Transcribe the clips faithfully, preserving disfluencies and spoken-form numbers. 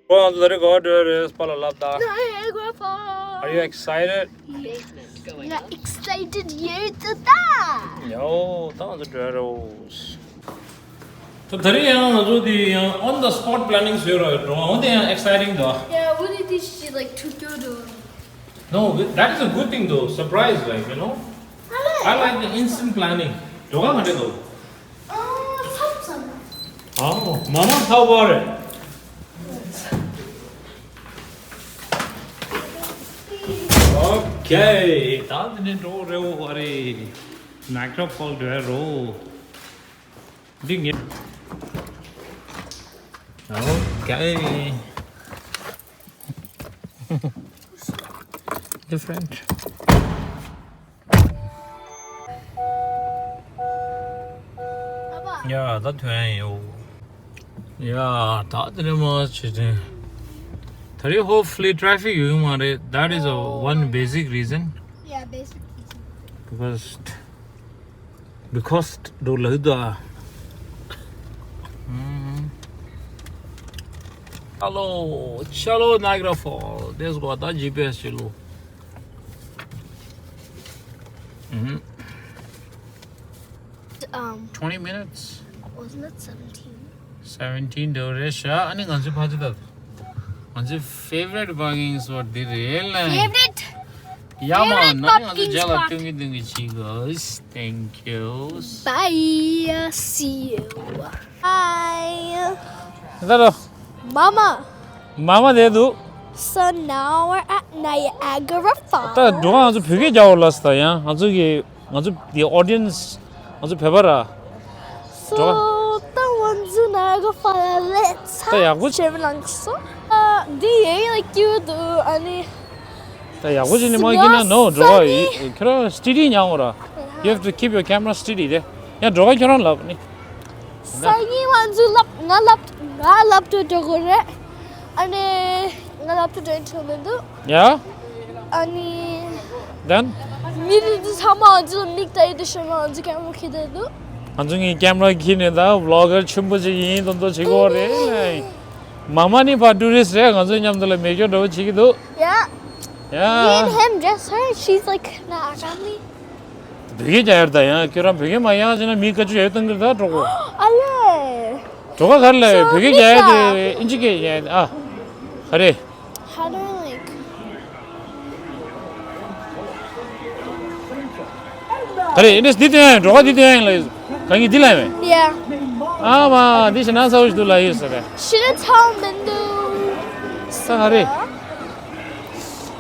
ཁོང་ཚོ་ད་རེས་ག་པར་འགྲོ་ཡ་རེད། པཱ་ལགས་ལབ་དང་། Niagara Falls. Are you excited? ང་excited ཡོད་ཙི་ད། ཡའོ། ད་ང་ཚོ་འགྲོ་ཡ་རེད། ད་ད་རེས་ཡང་ང་ཚོ་དེ་ཡང་on the spot planning བཟོས་ར། འགྲོ་འོང་དེ་ཡང་exciting འདུག Yeah, what did she like to do? No, that is a good thing though. Surprise, like, you know. I like the instant planning. འགྲོ་ག་ག་འདྲ་འདུག Oh, མ་མ་ཐག་པ་རེད། Okay, ད་འདི་ནས་འགྲོ་རེ་བོ་བ་རེད། Niagara Falls འགྲོ་ཡ་རོ། འདི་ངས། Okay. Different. ཡ་ད་ཐོན་ཡོད། ཡ་ད་དེ་རེད་མ་བྱེད་དེ། ད་རེས་hopefully traffic ཡོད་མ་རེད། That is a one basic reason. Yeah, basic reason. Because Because འགྲོ་ལགས་དུ་ཨ། ཨ་ལོ། ཆ་ལོ། Niagara Falls དེ་སྒོ་ད་ཇི་པི་ཨེས་ཅི་ལོ། Um, twenty minutes. Wasn't it seventeen? Seventeen འགྲོ་རེད་ཤག་ཨ་ནི་ང་ཚོའི་ཕ་ཚོ་ད། ང་ཚོའི་favorite parking spot འདི་རེད་ལ། Favorite? ཡ་མ་ན་ནི་ང་ཚོ་རྒྱ་ལ་སྟོན་གི་སྟོན་གི་བྱེད་དགོས། Thank you. Bye. See you. Bye. ད་རོ། Mama. མ་མ་དེ་འདུག So now we're at Niagara Falls. ད་འགྲོ་ང་ཚོ་བོད་སྐད་རྒྱག་འོ་ལ་ས་ཡང་ང་ཚོ་གི་ང་ཚོ་དེ་audience ང་ཚོ་བོད་པ་ར། So, འགྲོ་ད་ང་ཚོ་Niagara Falls ལ་ད་ཡག་པོ་བྱེད་མི་ལངས་སོ། ཨ། འདི་ཡེ་ཡེ་ལ་སྐྱིད་འདུག་ཨ་ནི། ད་ཡག་པོ་བྱེད་ནི་མ་ཡིན་ན་ནོ་འགྲོ་བ་ཡི་ཁྱོད་རང་steady ཉག་འོ་ར། You have to keep your camera steady དེ། ཡང་འགྲོ་བ་ཁྱོད་རང་ལབ་ནི། སང་ཉིན་ང་ཚོ་ལབ་ང་ལབ་ང་ལབ་ཏུ་འགྲོ་དགོས་རེད། ཨ་ནི་ང་ལབ་ཏུ་འགྲོ་ཐུབ་མི་འདུག Yeah? ཨ་ནི། Then? མི་རིགས་འདི་ཚང་མ་ང་ཚོ་མིག་ལྟ་ཡི་དུ་ཤོར་ན་ང་ཚོ་camera འཁྱེར་བསྡད་འདུག་ང་ཚོ་ངའི་camera འཁྱེར་ནས་ད་vlogger ཆེན་པོ་ཅིག་ཡིན་དོན་དུ་བྱེད་དགོས་རེད། མ་མ་ནི་ཕ་tourist རེད། ང་ཚོའི་མཉམ་དུ་ལ་མེ་སྒྱོགས་འདྲ་བོ་བྱེད་ཀྱི་འདུག Yeah. Yeah. Me and him just her. She's like not around me. བོད་སྐད་རྒྱག་ཡར་ད་ཡང་ཁྱོད་རང་བོད་སྐད་མ་ཡང་བྱས་ན་མི་ཀ་ཅུ་ཡར་བཏང་གི་རེད་ད་གྲོགས་པོ། ཨ་ལེ། གྲོགས་པོ་ག་རེ་ལབ་བོད་སྐད་རྒྱག་ཡ་དེ་ཨིན་ཇི་སྐད་རྒྱག་ཡ་དེ་ཨ། ག་རེ། How do I like? ག་རེ་ཨིན་ཇི་འདི་སྟོན་ཡ་གྲོགས་པོ་འདི་སྟོན་ཡ་ལ་གང་གི་འདི་ལ་ཡ་མེད། Yeah. ཨ་མ་འདི་ཞེ་ན་ཚ་བོ་ཞིག་འདུག་ལ་ཡོད་ས་རེད། ཤི་ན་ཚ་བོ་མི་འདུག་ས་ག་རེ།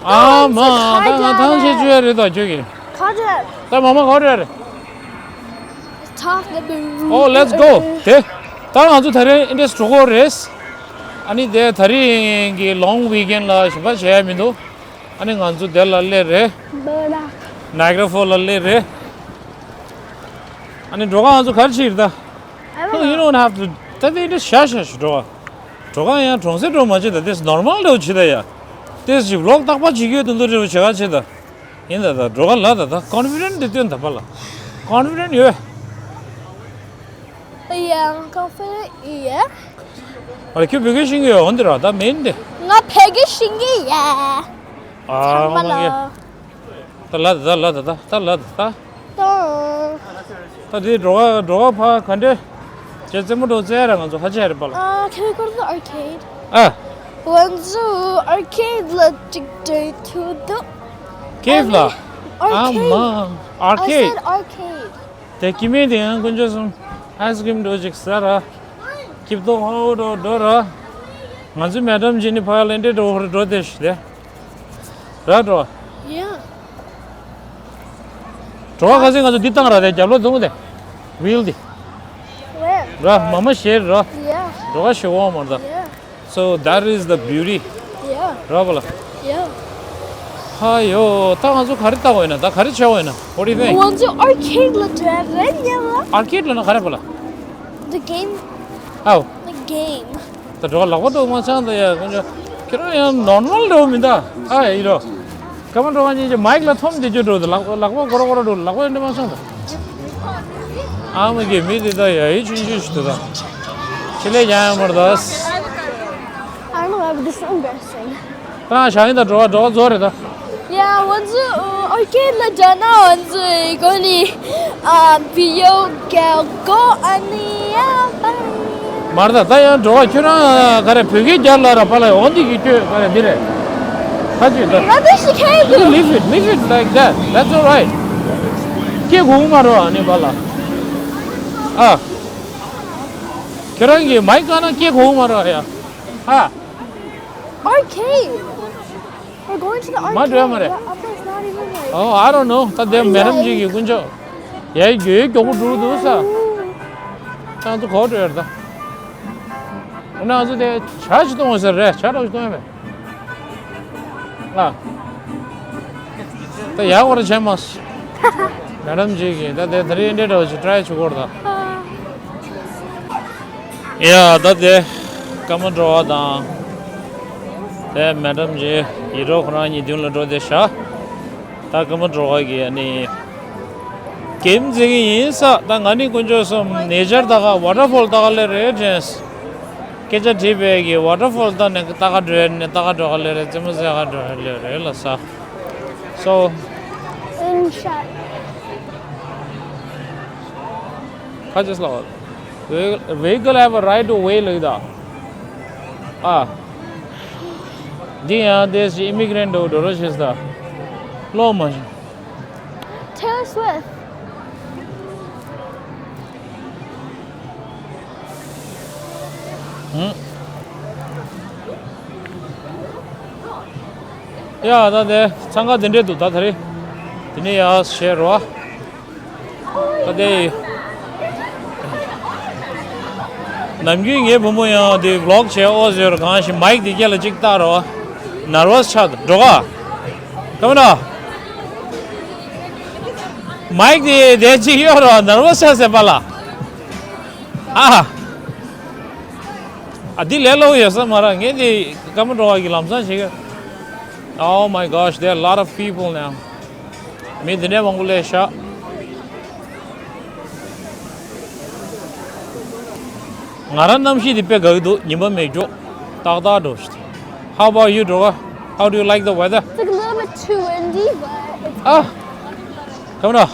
ཨ་མ། ད་ང་ཐང་ཆད་བཅུག་ཡ་རེད་ད་ཁྱོད་ཀྱིས། ག་རེ། ད་མ་མ་ག་རེ་རེད། Talk the boo. Oh, let's go. དེ། ད་ང་ཚོ་ད་རེས་ཨིན་ཌི་ཡ་འགྲོ་གི་རེད། ཨ་ནི་དེ་ད་རེས་ཀྱི་long weekend ལ་གཞན་པ་བྱེད་ཡ་མི་འདུག་ཨ་ནི་ང་ཚོ་དེ་ལ་སླེབས་རེད། Niagara Falls ལ་སླེབས་རེད། ཨ་ནི་འགྲོ་ག་ང་ཚོ་ག་རེ་བྱེད་ཀྱི་རེད་ད། I don't know. You don't have to. ད་དེ་ཨིན་ཌི་ཡ་བཞག་བཞག་ཞིག་འགྲོ་ག་འགྲོ་ག་ཡང་གྲོང་གསེབ་འགྲོ་མ་བྱེད་ད། དེ་normal འདྲ་བོ་བྱེད་ད་ཡ། དེ་ཞིག་vlog རྟག་པར་བྱེད་ཀྱི་ཡོད་དུ་འདུག་འདྲ་བོ་བྱེད་ག་བྱེད་ད། ཡིན་ད་ད་འགྲོ་ག་ལ་ད་ད་confident དེ་སྟོན་ད་པ་ལ། Confident ཡོད། Yeah, I'm confident, yeah. ཨ་རེ་ཁྱོད་བོད་སྐད་ཤེས་ཀྱི་ཡོད་འོན་ཏེ་ར་ད་མིན་ཏེ། ང་བོད་སྐད་ཤེས་ཀྱི་ཡོད། ཨ་ཚང་མ་ལ། ད་ལ་ད་ད་ལ་ད་ད་ད་ལ་ད་ད། ད། ད་དེ་འགྲོ་ག་འགྲོ་ག་ཕ་ག་འདྲེ། ཅེ་རྩེད་མོ་འགྲོ་རྩེ་ཡ་ར་ང་ཚོ་ཧ་ཅང་རེད་པ་ལ། Uh, can we go to the arcade? ཨ། ང་ཚོ་arcade ལ་ཅིག་འགྲོ་ཐུབ་འདུག Cave ལ། ཨ་མ། Arcade. I said arcade. དེ་ཀི་མེད་དེ་ཡང་དཀོན་མཆོག་གསུམ། ice cream འགྲོ་ཅིག་ཟ་ར། སྐྱིད་ཏོག་ཧོ་འགྲོ་འགྲོ་ར། ང་ཚོའི་madam ཇི་ནི་ཕ་ལེན་ཏེ་འགྲོ་འགྲོ་དེ་ཞིག་དེ། ར་འགྲོ། Yeah. འགྲོ་བ་ཁ་སང་ང་ཚོ་འདི་བཏང་ར་དེ་རྒྱབ་ལོགས་འཛོམས་དེ། Wheel འདི། Where? ར་མ་མ་ཤེར་ར། Yeah. འགྲོ་བ་ཤེ་འོང་མ་ར་ད། Yeah. So that is the beauty. Yeah. ར་བ་ལ། Yeah. ཧ་ཡོ། ད་ང་ཚོ་ག་རེ་བལྟ་བ་ཡིན་ན་ད་ག་རེ་བྱ་བ་ཡིན་ན། What do you think? ང་ཚོ་arcade ལ་འགྲོ་ཡ་རེད་ཉེ་ལ། Arcade ལ་ན་ག་རེ་བ་ལ། The game. ཨའོ། The game. ད་འགྲོ་ལག་པ་འགྲོ་མ་ཚང་ད་ཡ་ཁོང་ཚོ་ཁྱེད་རང་ཡང་normal འགྲོ་མི་འདའ་ཨ་ཡི་རོ། ཀ་མ་འགྲོ་བ་ཉིན་གྱི་མའིག་ལ་ཐོམ་དེ་ཅོ་འགྲོ་ད་ལག་ལག་པ་སྒོར་སྒོར་འགྲོ་ལག་པ་འདྲ་མ་ཚང་ད། ཨ་མ་གི་མི་དེ་ད་ཡ་ཡི་ཆུང་ཆུང་ཞིག་ཏུ་ད། ཆེ་ལེ་ཡ་ཡ་མར་ད། No, this is embarrassing. ད་ཞག་ཡིན་ད་འགྲོ་བ་འགྲོ་བ་རྫོགས་རེད་ད། Yeah, ང་ཚོ་ཨོ་ཁེ་ལ་འདྲ་ན་ང་ཚོ་གོ་ནི་ཨ་བི་ཡོ་གལ་གོ་ཨ་ནི་ཡ་པ་ནི། མར་ད་ད་ཡང་འགྲོ་བ་ཁྱོད་རང་ག་རེ་བོད་སྐད་རྒྱག་ལ་ར་པ་ལ་འོ་འདི་གི་ཁྱོད་ག་རེ་འདི་རེད། ཁ་ཅིག་ད། Rubbish, you can't do. Leave it, leave it like that. That's all right. ཁྱེད་གོང་མ་རོ་ཨ་ནི་པ་ལ། ཨ། ཁྱེད་རང་གི་མའི་ཀ་ན་སྐྱེ་གོང་མ་ར་ཡ། ཧ། Arcade. We're going to the arcade. མ་འགྲོ་ཡ་མ་རེད། The upper is not even like. Oh, I don't know. ད་དེ་མེ་རམ་ཅིག་གི་དཀོན་མཆོག་ཡའི་གྱོད་མགྱོགས་པོ་འགྲོ་འདུག་ས། ད་ང་ཚོ་གོ་འགྲོ་ཡ་རེད་ད། འོ་ན་ང་ཚོ་དེ་ཇ་ཞིག་གཏོང་བ་ཟེར་རེད། ཇ་འདྲ་ཞིག་གཏོང་ཡ་མེད། ཨ། ད་ཡག་པོ་རེད་བྱས་མ། མེ་རམ་ཅིག་གིས་ད་དེ་དེ་རིང་འདྲེ་འདྲ་བ་ཞིག་ཊ་རའི་བྱེད་དགོས་རེད་ད། ཡ་ད་དེ་ཀརྨ་སྒྲོལ་བ་དང་། དེ་མེ་རམ་ཅིག་ཡིད་རོགས་ཁོ་རང་གཉིས་མདུན་ལ་འགྲོ་བསྡད་ཤག་ད་ཀརྨ་སྒྲོལ་བ་གིས་ཨ་ནི་གེམ་རྩེ་གི་ཡིན་ས། ད་ང་ནི་དཀོན་མཆོག་གསུམ་ནེ་ཅར་ལྟ་ག་ཝ་ཊར་ཕོལ་ལྟ་ག་སླེབས་རེད་དྲན། སྐད་ཆ་དྲིས་པས་ཀྱི་ཝ་ཊར་ཕོལ་ལྟ་ནས་ལྟ་ག་འགྲོ་ཡ་ནས་ལྟ་ག་འགྲོ་ག་སླེབས་རེད། རྩེད་མོ་རྩེ་ག་འགྲོ་ག་སླེབས་རེད་ལ་ས། So in chat. ཁ་ཅིག་ལ་vehicle have a right to wait ལ་ཡོད་ད། ཨ། འདི་ཡང་དེ་ཞིག་ཨི་མི་གྷི་རེན་ཊི་འདྲ་བོ་འགྲོ་རོགས་བྱེད་ད། ལོ་མ་ཞིག Taylor Swift. ཧུམ། ཡ་ད་དེ་འཚང་ཁ་དེ་འདྲས་འདུག་ད་ད་རེས་དེ་ནས་ཡར་བྱས་རོ། ད་དེ་ནམ་རྒྱུན་ངའི་བུ་མོ་ཡང་དེ་ཝི་ལོག་བྱས་ཨོ་ཟེར་གང་ཞིག་མའིག་དེ་སྐེ་ལ་གཅིག་བཏགས་རོ། ནར་ཝས་ཆགས་འགྲོ་ག་ཀ་མེ་ར། མའིག་དེ་དེ་གཅིག་གཡོག་རོགས། ནར་ཝས་ཆགས་ཟེར་པ་ལ། ཨ། ཨ་འདི་ལས་སླ་པོ་ཡོད་ས་མ་རེད། ངས་འདི་ཀརྨ་སྒྲོལ་བ་གི་ལམ་སང་བྱེད་ཀྱི། Oh my gosh, there are a lot of people now. མི་འདི་འདྲའི་མང་པོ་སླེབས་ཤག་ང་རང་གནམ་གཤིས་འདི་དཔེ་དགའ་གི་འདུག་ཉི་མ་མེད་རྒྱུ། ཏག་ཏག་འགྲོ་ཞིག How about you, Droga? How do you like the weather? It's like a little bit too windy, but it's ཨ། ཀརྨ་སྒྲོལ་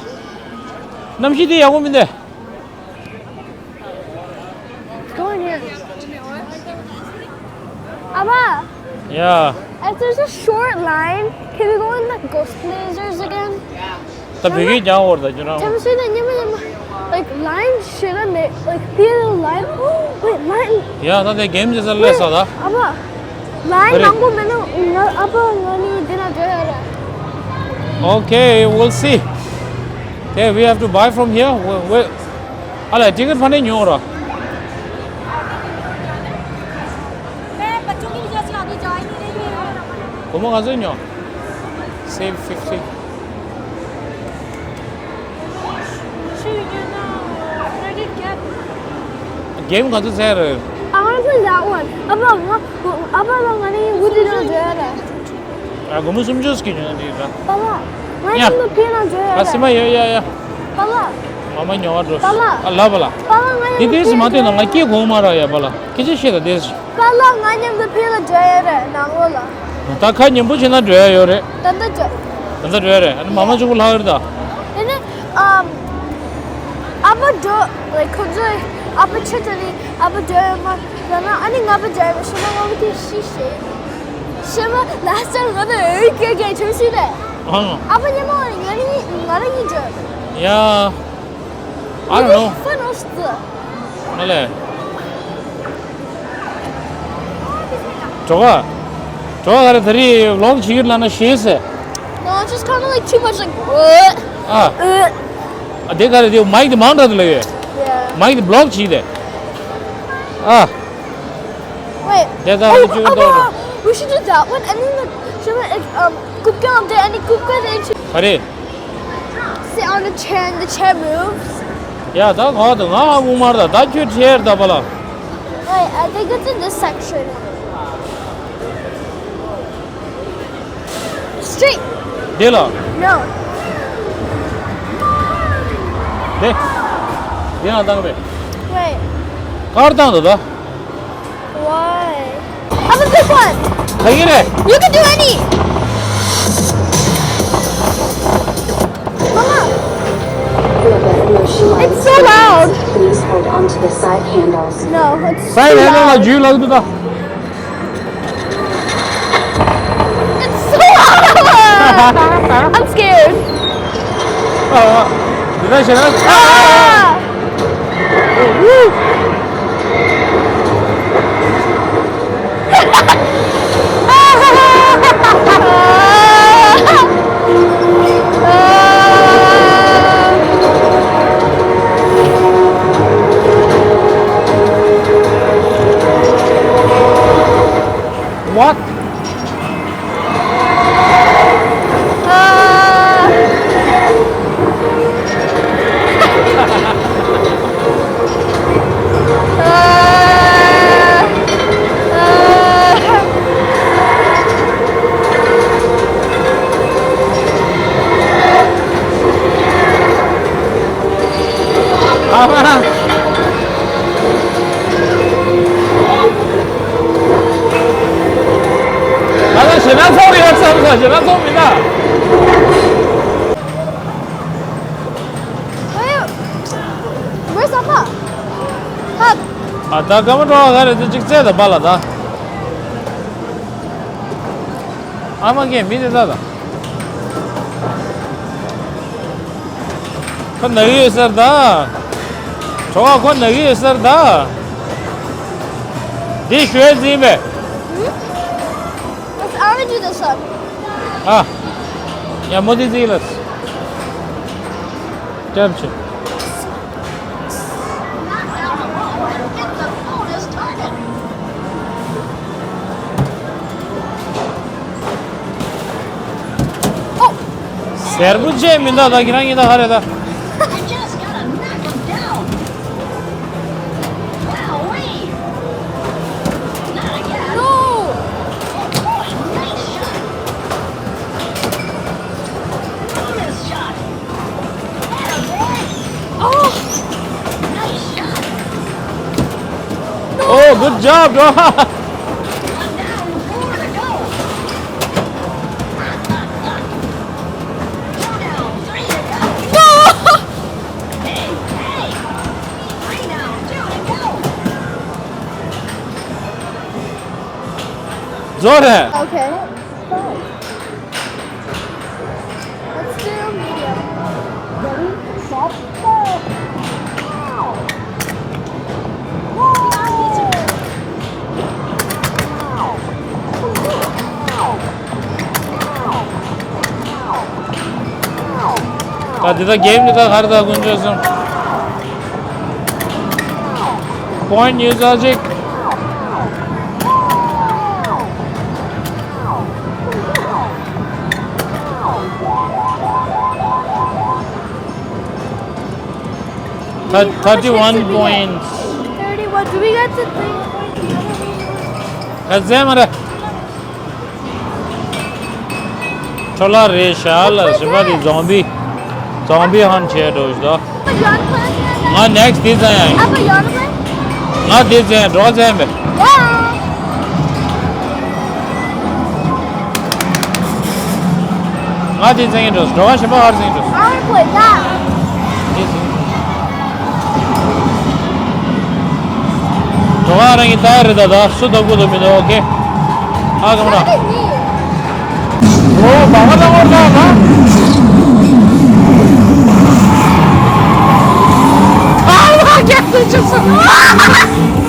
བ། གནམ་གཤིས་འདི་ཡག་པོ་མི་འདུག Go in here. Abba, yeah. If there's a short line, can we go in the Ghost Blazers again? ད་བོད་སྐད་རྒྱག་འོར་ད་ཁྱོད་རང་། ཐམས་ཅད་ཉི་མ་ཉི་མ། Like, line should have made, like, feel line. Wait, line. ཡ་ད་དེ་གེམ་ཅི་ས་ལས་ས་ད། Abba, line རེད། མང་པོ་མེད་ན་ང་ཨ་ཕ་ང་གཉིས་འདི་ན་འགྲོ་ཡ་རེད། Okay, we'll see. Okay, we have to buy from here. Wait, wait. ཨ་ལ་ཊི་ཀེཊ་ཕ་ནས་ཉོ་ར། སྒོར་མོ་ག་ཚོད་ཉོ། Save fifty. གེམ་ག་ཚོད་ཚར་རེད། I wanna play that one. ཨ་ཕ་ང་ཨ་ཕ་ལ་ང་ནི་འུ་དེ་ན་འགྲོ་ཡ་རེད། ཨ་སྒོར་མོ་སུམ་ཅུ་ཟིག་ཉོ་ན་འགྲིག་ར། པཱ་ལགས། ང་ཡ། མཉམ་དུ་ཕེབས་ན་འགྲོ་ཡ་ཨ་རེད། སི་མ་ཡོད་ཡ་ཡ། པཱ་ལགས། མ་མ་ཉོ་བ་འགྲོ། པཱ་ལགས། ཨ་ལ་པཱ་ལགས། པཱ་ལགས་ང་ཡང་དེ་དེ་སི་མ་བལྟས་ན་ང་སྐྱེ་གོང་མ་ར་ཡ་པཱ་ལགས། སྐད་ཆ་བཤད་ད་དེ་སི། པཱ་ལགས་ང་མཉམ་དུ་ཕེབས་ལ་འགྲོ་ཡ་རེད་ནང་ལོགས་ལ། ད་ཁ་ཉན་པོ་བྱས་ན་འགྲོ་ཡ་ཡོད་རེད། ད་ལྟ་འགྲོ། ད་ལྟ་འགྲོ་ཡ་རེད། ཨ་ནི་མ་མ་གཅིག་པུ་ལྷག་ཡོད་རེད་ད། དེ་ནས་ཨམ། ཨ་ཕ་འགྲོ། ལའིག་ཁོ་ཚོས་ཨ་ཕ་ཆུ་དྲོ་ནི་ཨ་ཕ་འགྲོ་ཡོད་མ་ལ་ན་ཨ་ནི་ང་ཕ་འགྲོ་ཡ་མ་ཤི་ན་ང་ཕ་དེ་ཤི་ཤེས། ཤི་མ་ལ་སར་ང་ཕ་འོས་སྐྱོ་སྐྱོ་ཆུ་ཤི་རེད། ཨང་། ཨ་ཕ་ཉི་མ་ང་ནི་ང་རང་གཉིས་འགྲོ། ཡ། I don't know. ཕ་ནོ་སི་ཏི། ཨ་ལེ། གྲོགས། གྲོགས་ག་རེ་ད་རེས་ཝི་ལོག་བྱེད་ཀྱི་ལབ་ན་ཤེས་ཟེར། No, it's just kind of like too much like. ཨ། ཨ། དེ་ག་རེ་དེ་མའིག་དེ་མང་དྲགས་དེ་ལབ་ཡོད། Yeah. མའིག་དེ་བི་ལོག་བྱེད་དེ། ཨ། Wait. དེ་ད་ཨོ་ཅུ་ཨོ་ཏོ། ཨོ། We should do that one and then like, should we, like, um, ཀུབ་ཀྱང་དེ་ཨ་ནི་ཀུབ་ཀ་དེ་ཆུ། ག་རེ། Sit on the chair and the chair moves. ཡ་ད་ག་ད་ང་ཧ་གོ་མ་རེད་ད། ད་ཁྱོད་ཁྱེར་ད་པ་ལ། Wait, I think it's in this section. Straight. དེ་ལ། No. དེ། དེ་ཡང་བཏང་པས། Wait. གར་བཏང་ད་ད། Why? I'm a big one. ཐག་ཡིན་རེད། You can do any. Mama. It's so loud. Please hold on to the side handles. No, it's too loud. སའི་ཧེན་ཌལ་ལ་འཇུས་ལགས་འདུག་ད། It's so loud. I'm scared. ཨ། འདི་ལྟར་བྱས་ན། ཨ། What? ཨ་མ། ང་ལ་ཞེ་དྲག་ཚོར་ཡོད་བསམ་སོང་། ཞེ་དྲག་ཚོར་མི་འདུག Where's Appa? Hug. ཨ་ད་ཀ་མ་འགྲོ་བ་ག་རེ་དེ་གཅིག་བཙལ་ད་པཱ་ལགས་ད། ཨ་མ་གིས་མི་དེ་ད་ད། ཁོ་ན་གི་ཡོད་ཟེར་ད། གྲོགས་ཁོ་ན་གི་ཡོད་ཟེར་ད། འདི་ཞུ་ཡས་ཟིན་པས། Let's, I wanna do this one. ཨ། ཡ་མོ་དེ་ཟིན་ལ། ཀྲབ་ཆུ། སེར་པོ་བྱས་མི་འདུག་ད་ཁྱེད་རང་གཉིས་ད་ཧ་རེད་ད། Oh, good job, bro. རྫོགས་རེད། Okay. Let's do medium. Ready, set, go. ད་འདི་ད་གེམ་འདི་ད་ག་རེ་ད་དཀོན་མཆོག་གསུམ། Point news logic. Thir- thirty-one points. Thirty-one. Do we get to three points? ཁ་ཟས་མ་རེད། ཁྲོ་ལ་རེད་ཤག་ལ་ཞིམ་པ་དེ་ཛོམ་བི། ཛོམ་བི་ཧན་བྱས་འགྲོ་ཞིག་དོ། ང་ནེག་སི་དེ་ཙམ་ཡང་ཡིན། ང་དེ་ཙམ་ཡང་འགྲོ་ཙམ་མེད། ང་དེ་ཙམ་ཡང་འགྲོ། འགྲོ་བ་ཞིམ་པ་ཧར་ཙམ་ཡང་འགྲོ། གྲོགས་རང་གི་ལྟ་ཡ་རེད་ད། ད་སུ་ལྟ་དགོས་དོ་མི་འདུག་ཨོ་ཁེ། ཨ་གམ་ར། ཨོ་བ་ག་ལ་ངོ་ལ་ན། ཨ་ལ་རྒྱག་ཏུ་ཆུག་སོང་།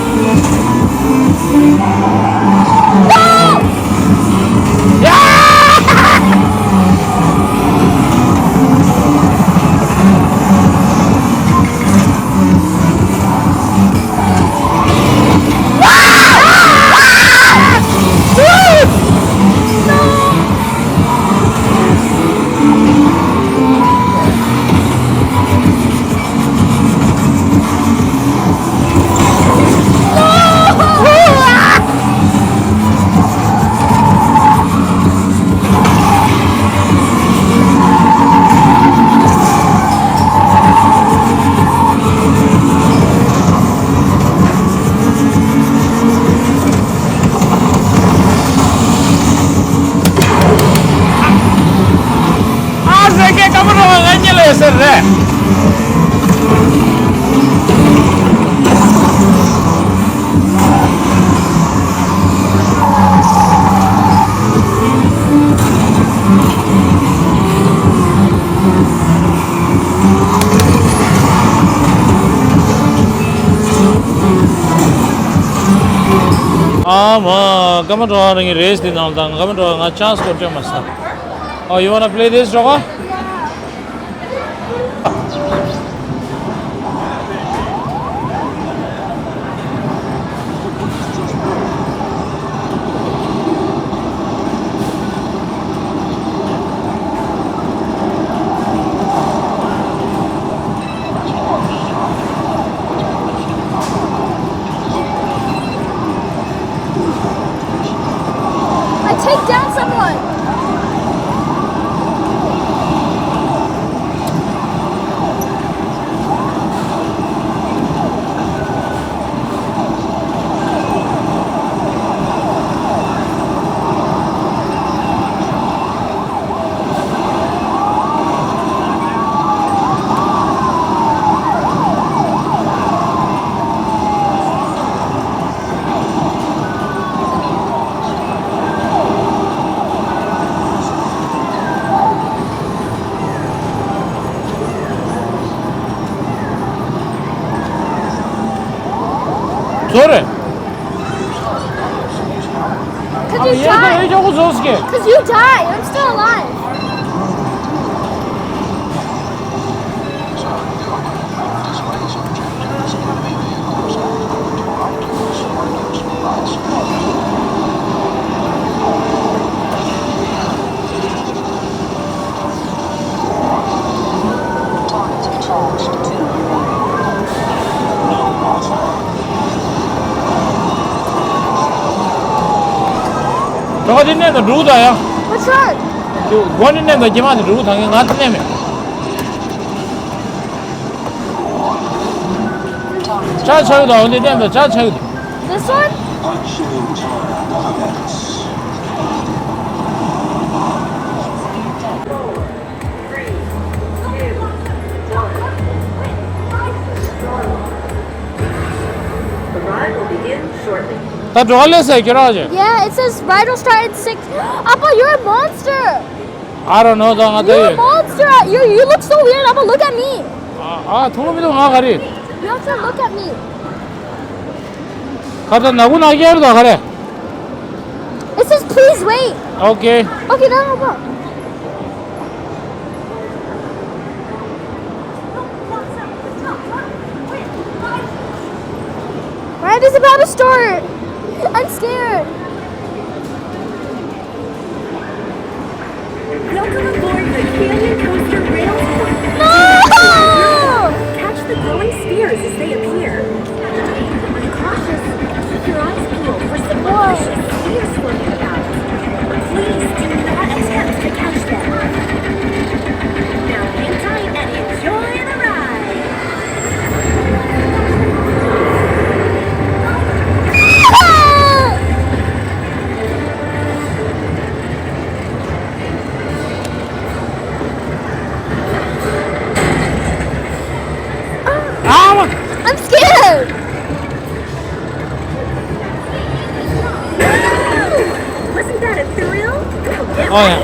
ཨ་མ། སྐར་མ་གྲོགས་རང་གི་རེས་དེ་ནང་དང་སྐར་མ་གྲོགས་ང་ཆང་སྐོར་སྤྲད་མ་སོང་། Oh, you wanna play this, གྲོགས། I take down someone! Sorry. Cause you died. Cause you died. I'm still alive. གྲོགས་འདི་མནན་དང་འགྲོ་གི་འདུག་ཡ། What's wrong? འདི་སྒོ་ནས་མནན་དང་རྗེས་མ་དེ་འགྲོ་གི་འདུག་ང་འདི་མནན་མེད། ཆ་ཆག་གི་འདུག་འོ་འདི་མནན་དང་ཆ་ཆག་གི་འདུག This one? Arrival begins shortly. ད་འགྲོ་ག་སླེབས་ས་ཁྱོད་རང་ཅིག Yeah, it says ride will start in six. Appa, you're a monster. I don't know. ད་ང་ད་You're a ཡོད། Monster. You, you look so weird. Appa, look at me. ཨ་ཨ་ཐུང་མི་འདུག་ང་ག་རེད། You have to look at me. ག་ད་ནག་པོ་ནག་རྐྱང་རེད་ད་ག་རེད། It says please wait. Okay. Okay, no, no, no. Ride is about to start. I'm scared. Welcome aboard the Canyon Coaster Rail Tour. No! Catch the glowing spheres as they appear. Be cautious. Keep your eyes peeled for some malicious spheres floating about. Please do not attempt to catch them. Now hang tight and enjoy the ride. I'm scared! Wasn't that a thrill? Oh, yeah.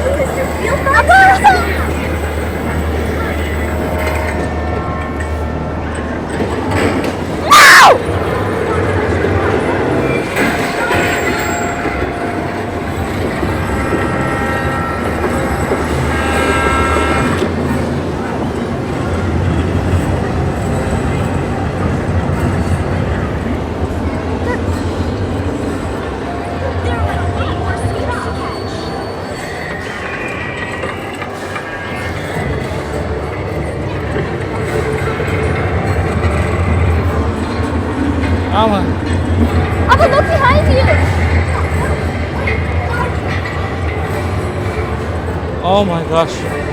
Alan. Uncle, look behind you! Oh my gosh.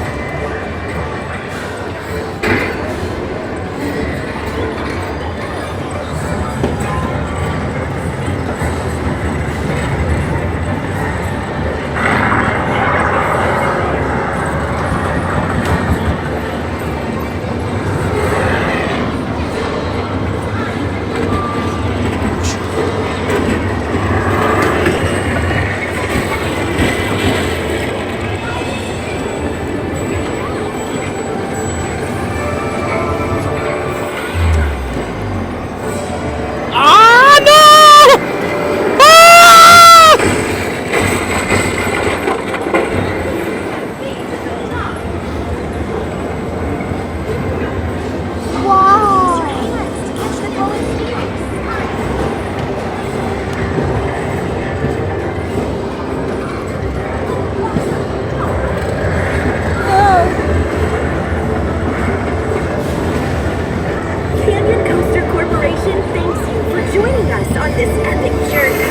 Epic journey.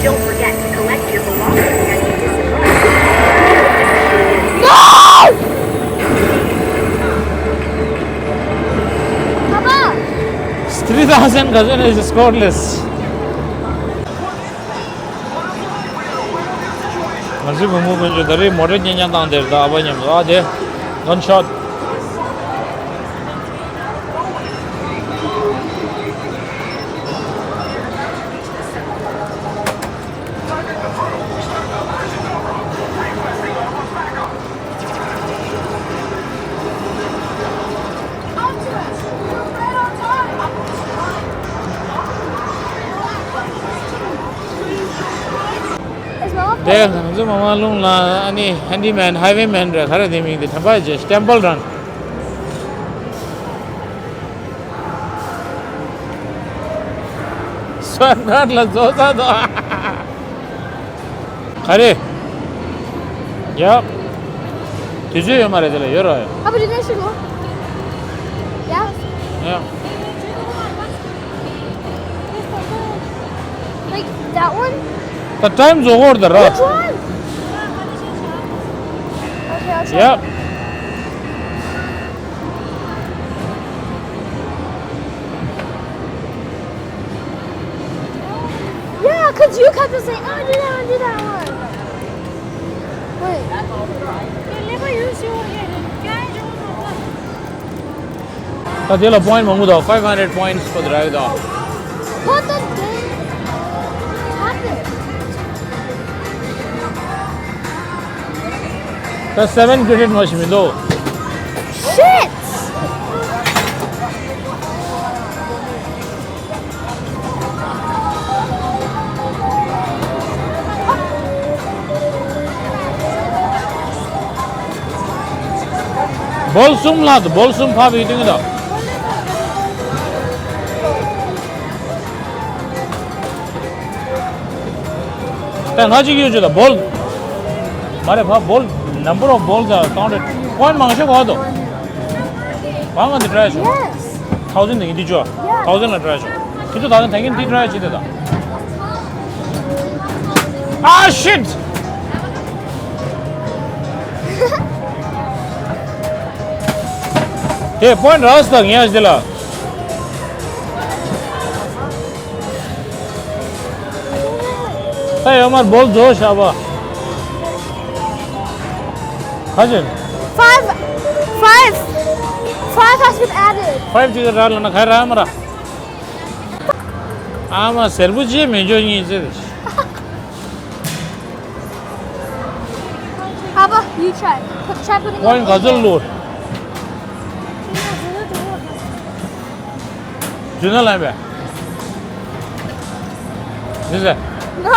Don't forget to collect your belongings as you disembark. Three thousand cousin is scoreless. ང་ཚོའི་བུ་མོ་དཀོན་མཆོག་ད་རེས་མོ་ཊ་གཉེན་རྐྱང་བཏང་དེར་ད་ཨ་ཕ་མཉམ་དུ་ཨ་དེ་གན་ཤོཊ། དེ་ང་ཚོ་མ་མ་ལུང་ལ་ཨ་ནི་ཧན་ཌི་མེན་ཧའི་ཝེ་མེན་རེད། ག་རེ་དེ་མིང་དེ་དམ་པ་ཇེ་ཊེམ་པལ་རན། སོན་ཁར་ལ་བཟོ་ས་དོ། ག་རེ། ཡ། དུས་ཚོད་ཡོད་མ་རེད་དེ་ལ་ཡོད་ར། ཨ་བུ་རི་ནས་ཤི་གོ། ཡ། ཡ། Like that one? ད་ཊའིམ་བཟོ་གོ་ར་ད་ར། Which one? Okay, I'll try. ཡ། Yeah, 'cause you kept on saying, "Oh, do that one, do that one." Wait. ད་དེ་ལ་པོ་ཡིན་ཊི་མང་པོ་དང་five hundred points for the drive དང་། What the damn happened? ད་seven credit མ་ཞིག་མི་འདུག Shit! བོལ་གསུམ་ལྷག་འདུག་བོལ་གསུམ་ཕབ་ཡོད་དུས་ད། ད་ང་གཅིག་ཡོད་ཅེས་ད་བོལ། མ་རེད་ཕ་བོལ། Number of balls are counted. པོ་ཡིན་ཊི་མང་ཤོས་ག་བ་འདུག་བང་ང་འདི་ཊའི་ཆོག Yes. Thousand དེ་ཡིན་འདི་ཆོག Yeah. Thousand ལ་ཊའི་ཆོག་ཁྱེད་ཚོ་ད་ལྟ་ད་གིན་འདི་ཊའི་བྱེད་དེ་ད། Ah, shit! དེ་པོ་ཡིན་ཊི་རག་སྟངས་ཡིན་ཨ་ཞིག་དེ་ལ། ད་ཡོད་མར་བོལ་རྫོགས་བཞག་པ། ག་ཅན། Five, five, five has been added. Five ཅིག་རག་ལ་ན་ག་རག་མ་རག་ཨ་མ་སེར་པོ་ཅིག་མི་འཇོག་གཉིས་ཟེར། Papa, you try. Put, try putting པོ་ཡིན་ཊི་ག་ཚོད་ལོར། རྫུན་ན་ལབ་པས། ཟེར་ཟེར། No.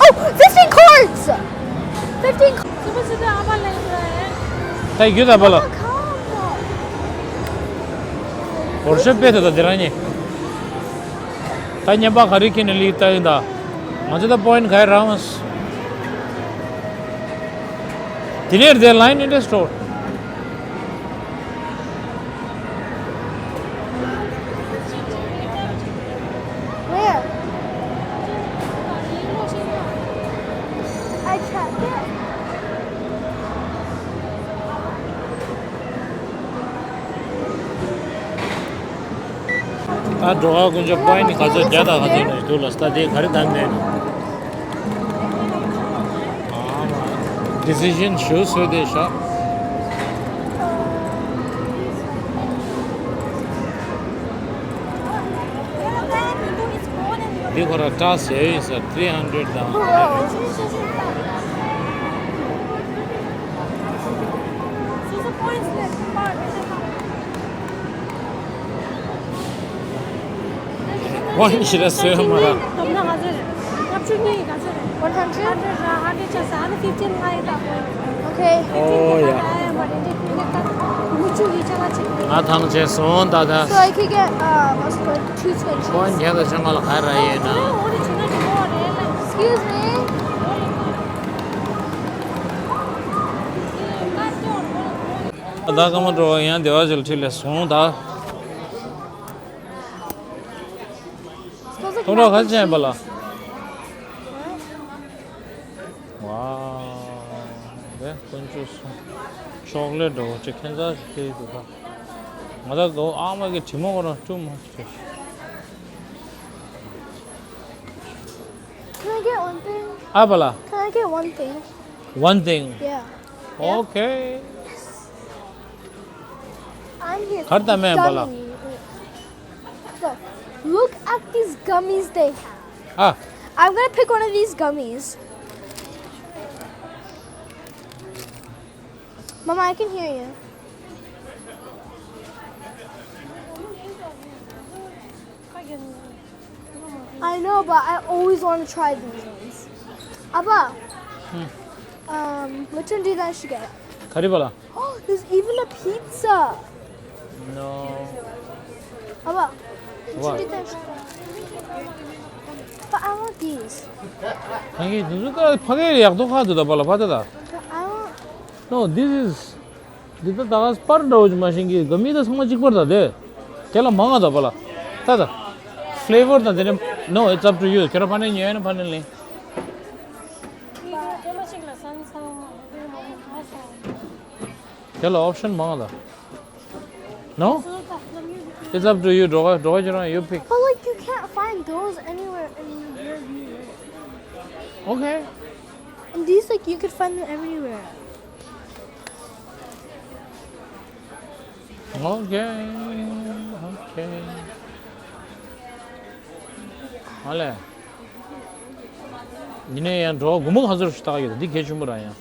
Oh, fifteen coins. Fifteen coins. ད་རྒྱུ་ད་པ་ལ། Come on. བོར་ཤོ་པེ་ཐོ་ད་དེ་རང་ཉིད། ད་ཉན་པ་ག་རེ་ཁྱེད་ནས་ལིག་ལྟ་ཡིན་ད། ང་ཚོ་ད་པོ་ཡིན་ཊི་ག་རེ་རག་མ་སོང་། དེ་ནས་དེ་ལ་ཡིན་ཨིན་ཊི་རེ་སི་ཊི་སི་ཊོར། Where? I can't get. ད་འགྲོ་བ་ཀུན་སྤྱོད་པོ་ཡིན་ཊི་ག་ཚོད་བརྒྱ་དང་ག་ཚོད་ནས་འདུག་ལ་ད་དེ་ག་རེ་བདམས་ནས། ཌི་སི་ཤན་ཞུ་སོས་དེ་ཤག་འདི་ཁོ་ར་ཊ་ཟེར་ཡིན་ས་three hundred དང་། ཝང་ཞི་ར་སོས་མ་ར། One hundred? Okay. Oh, yeah. ང་ཐང་ཆད་སོང་ད་ད། So I could get, um, a square, two square cheese. ཝང་རྒྱ་ད་ཆ་མ་ལ་ཁ་ར་ཡེ་ན། Excuse me. ད་ཀ་མ་འགྲོ་ཡང་དེ་བ་ཅིག་ལ་ཁྲིད་ལས་སོང་ད། Those are ཐོག་ར་ག་ཅན་པ་ལ། What? ཝའོ། དེ་ཀུན་སྤྱོད་སོང་། ཅོག་ལེ་འགྲོ་ཅིག་ཁན་ཚ་ཞིག་ཁེལ་འདུག་ད། ང་ད་དོ་ཨ་མ་གི་དྲི་མ་གོ་ར་ཀྲུ་མ་ཞིག Can I get one thing? ཨ་པ་ལ། Can I get one thing? One thing. Yeah. Okay. I'm here for གར་ད་མེན་པ་ལ། Gummy. Look, look at these gummies they have. ཨ། I'm gonna pick one of these gummies. Mama, I can hear you. I know, but I always want to try these ones. Abba, um, which one do you guys should get? ག་རེ་པ་ལ། Oh, there's even a pizza. No. Abba, which one do you guys should get? But I want these. ཕ་གི་དུ་ཟུ་ད་ཕ་གི་ཡག་ཏོ་ཁ་དུ་ད་པ་ལ་ཕ་ད་ད། But I want No, this is འདི་ད་ད་ག་སྤར་འདྲ་བོ་ཅིག་མ་ཤེས་གི་ག་མི་ད་ཚང་མ་གཅིག་པར་ད་དེ། དེ་ལ་མང་ང་ད་པ་ལ། ད་ད། Flavor ད་དེ་ནས། No, it's up to you. ཁྱེད་རང་ཕ་ནས་ཉོས་ན་ཕ་ནས་ལེན། དེ་ལ་option མང་ང་ད། No? It's up to you. འགྲོ་ག་འགྲོ་ག་ཁྱེད་རང་you pick. But like you can't find those anywhere in your view. Okay. And these like you could find them everywhere. Okay, okay. ཨ་ལས། འདི་ནས་ཡང་འགྲོ་བ་སྒོར་མོ་ག་ཚོད་ཞིག་བཏགས་ཡོད། འདི་གལ་ཆེན་པོ་ར་ཡང་།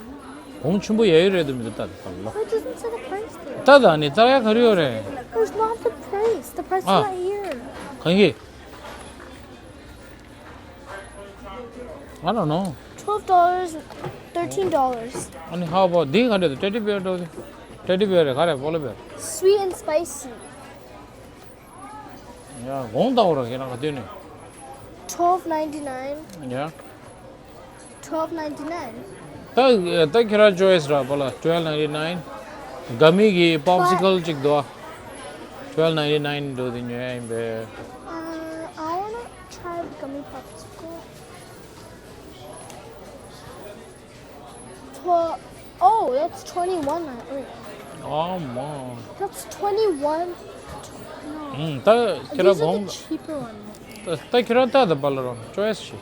གོང་ཆེན་པོ་ཡ་ཡོད་རེད་འདུག་མི་འདུག་ད་ད་ལོ། It doesn't say the price there. ད་ད་ནི་ད་ཡ་ག་རེ་ཡོད་རེད། There's not the price. The price is ཨ། Not here. གང་གི། I don't know. Twelve dollars, thirteen dollars. ཨ་ནི་how about འདི་ག་འདྲ་འདུག teddy bear འདྲ་བོ་དེ། Teddy bear རེད་ག་རེ་polar bear. Sweet and spicy. ཡ་གོང་ལྟ་བུ་ར་ཁྱེད་རང་ག་དུས་ནས། Twelve ninety nine. ཡ། Twelve ninety nine. ད་ད་ཁྱེད་རང་choice ར་པ་ལ་twelve ninety nine. ག་མི་གི་popsicle གཅིག་འདུག twelve ninety nine འདུག་དེ་ཉོ་ཡ་ཡིན་པས། Uh, I wanna try the gummy popsicle. Tw- oh, that's twenty-one. Wait. Oh, my. That's twenty-one. No. ད་ཁྱེད་རང་གོང་། These are the cheaper ones. ད་ད་ཁྱེད་རང་ད་ད་པ་ལ་རོ་choice ཤི།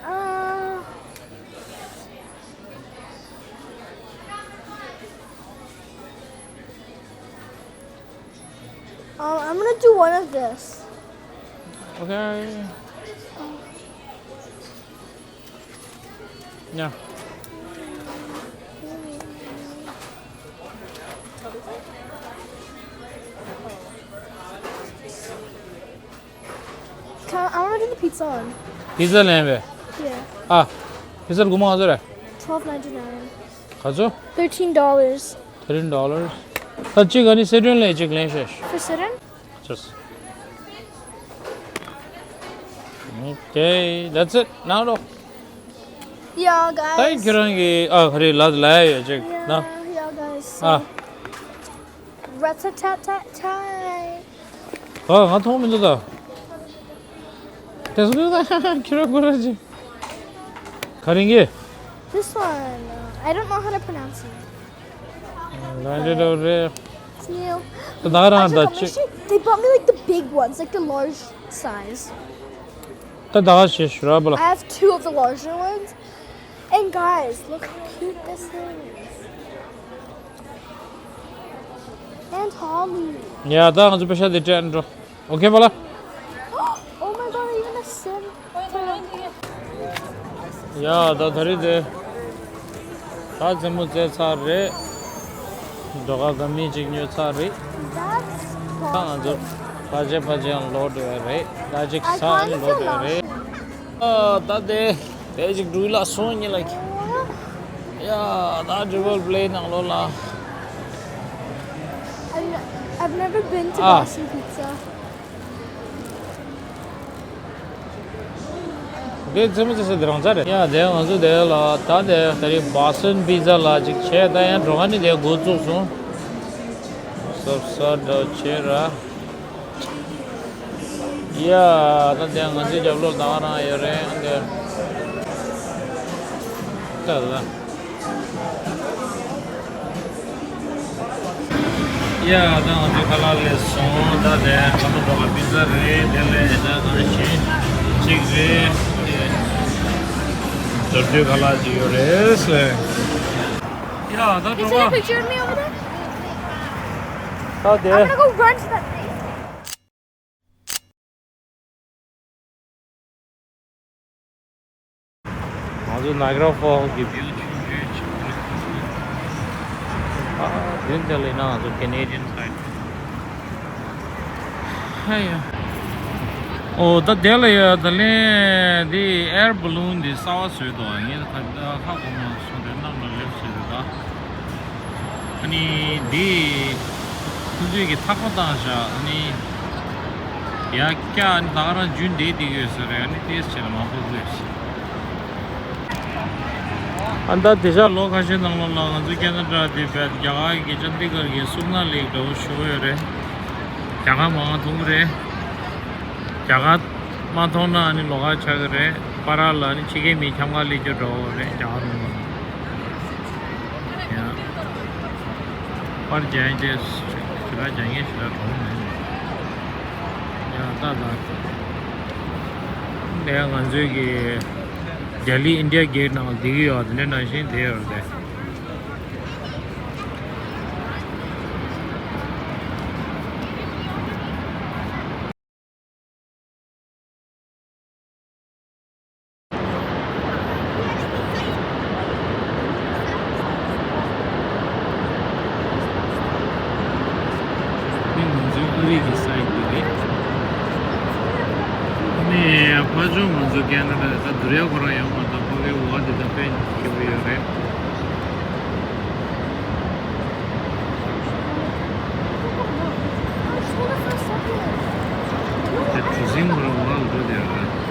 Uh, um, I'm gonna do one of this. Okay. ཉ། Can, I wanna do the pizza one. Pizza ལེན་པས། Yeah. ཨ། Pizza སྒོར་མོ་ག་ཚོད་རེད། Twelve ninety nine. ག་ཚོད། Thirteen dollars. Thirteen dollars. ད་གཅིག་ཨ་ནི་སི་ཊྲིན་ལས་གཅིག་ལེན་ཤེས། For sit-in? Just. Okay, that's it. Now, look. Yeah, guys. Thank you, Rangi. Ah, hurry, last lie, check. Yeah, yeah, guys. So, ah. Rat-a-tat-tat-tie. Ah, ང་མཐོང་མི་འདུག་ད། དེ་སུ་ད་ཁྱེད་རང་ཁོ་རང་ཅི། ག་རེ་ཡིན་གྱི། This one, uh, I don't know how to pronounce it. ལ་འདྲེ་འདྲ་རེད། Snail. ད་ད་རང་ད་ཅི། Actually, they bought me like the big ones, like the large size. ད་ད་ག་ཞེས་ཞུ་ར་བ་ལ། I have two of the larger ones. And guys, look how cute this is. And Holly. ཡ་ད་ང་ཚོ་པེ་ཤ་དེ་སྤྲད་འགྲོ། Okay བ་ལ། Oh my god, even a sim. ཡ་ད་ད་རེད་དེ། ད་རྩེད་མོ་རྩེ་ཚར་རེད། འགྲོ་ཁ་ག་མི་གཅིག་ཉོ་ཚར་རེད། That's ད་ང་ཚོ་ཕ་ཆེ་ཕ་ཆེ་ཡང་ལོག་འགྲོ་ཡ་རེད། ད་ཅིག་ས་ནི་ལོག་འགྲོ་ཡ་རེད། ཨ་ད་དེ་དེ་ཅིག་འགྲུལ་ལ་སོང་ཉི་ལ། ཡ་ད་Triple Play ནང་ལོགས་ལ། I've, I've never been to ཨ། Boston Pizza. དེ་རྩེད་མོ་རྩེ་ས་དེ་རང་ཚ་རེད། ཡ་དེ་ང་ཚོ་དེ་ལ་ད་དེ་ད་རེས་Boston Pizza ལ་ཅིག་བྱས། ད་ཡང་འགྲོ་ཁ་ནི་དེ་འགོ་བཙུགས་སོང་། སོབ་སོ་འདྲ་བྱས་ར། ཡ། ད་དེ་ང་ཚོའི་རྒྱབ་ལོགས་ད་ག་རང་ཡོད་རེད་ཨ་འདི། ད་ད། ཡ། ད་ང་ཚོའི་ཁ་ལག་སླེབས་སོང་། ད་དེ་ཁ་ལག་འགྲོ་བ་པི་ཛ་རེད། དེ་ལས་ད་གང་ཞིག་གཅིག་རེད། དེ་དོར་དོའི་ཁ་ལག་ཅིག་ཡོད་རེད་ཟེར། ཡ། ད་འགྲོ་བ། Is there a picture of me over there? ད་དེ། I'm gonna go run to that place. ང་ཚོ་Niagara Falls གི་བིའུ་ཆུང་ཆུང་ཅིག་རེད། ཨ། དེ་འདི་ལ་ཡིན་ན་ང་ཚོ་Canadian side། ཧ་ཡ། ཨོ་ད་དེ་ལ་ཡ་ད་ལན་འདི་air balloon འདི་གསར་པ་བཟོས་འདུག་ངས་ད་ཧ་གོ་མ་སོང་། དེ་གནམ་ལ་སླེབས་བྱས་འདུག་ད། ཨ་ནི་འདི་ཁོང་ཚོས་ཀྱི་ཐག་པ་བཏང་བཞག་ཨ་ནི་ཡ་ཀྱ་ཨ་ནི་ད་ག་རང་རྒྱུན་འདི་འདི་ཡོད་ས་རེད། ཨ་ནི་ཏེས་བྱས་ལ་མ་ཕོག་དགོས་ཤིག་ཨ་ད་དེ་ཤག་ལོ་ཁ་ཤས་ནང་ལོགས་ལ་ང་ཚོ་ཁེ་ན་ཌ་དེ་བས་རྒྱ་གར་གྱི་ཅན་དི་གར་གྱི་སུག་ན་ལེག་འདྲ་བོ་ཞུ་གི་ཡོད་རེད། རྒྱ་གར་མང་མཐོང་གི་རེད། རྒྱ་གར་མ་མཐོང་ན་ཨ་ནི་ལོགས་ཀ་ཆགས་ཀྱི་རེད། པ་ར་ལ་ཨ་ནི་ཕྱི་རྒྱལ་མི་འཁྱམ་ག་སླེབས་རྒྱུ་འདྲ་བོ་རེད་རྒྱ་གར་ནང་ལ། ཡ། པར་རྒྱག་མཁན་དེ་ཞེ་དྲག་རྒྱག་མཁན་ཞེ་དྲག་གྲོངས་མེད། ཡ་ད་ད། ངས་ང་ཚོའི་གི་Delhi India Gate ནང་བསྡད་ཀྱི་ཡོད། དེ་འདྲ་ནང་བཞིན་བསྡད་ཡོད་རེད། འདི་ང་ཚོའི་ཨ་རི་གི་སའིཊ་འདི་རེད། ཨ་ནི་ཕར་ཕྱོགས་ང་ཚོ་ཁེ་ན་ཌ་ད་དུ་རེ་ཁོ་རང་ཡོང་མ་ཐག་ཕ་གིའི་འོ་འདི་ད་དཔེ་སྐྱིད་པོ་ཡོད་རེད། དེ་གྲུ་གཟིངས་ཁོ་རང་འོག་ལ་འགྲོ་བསྡད་ཡོད་རེད།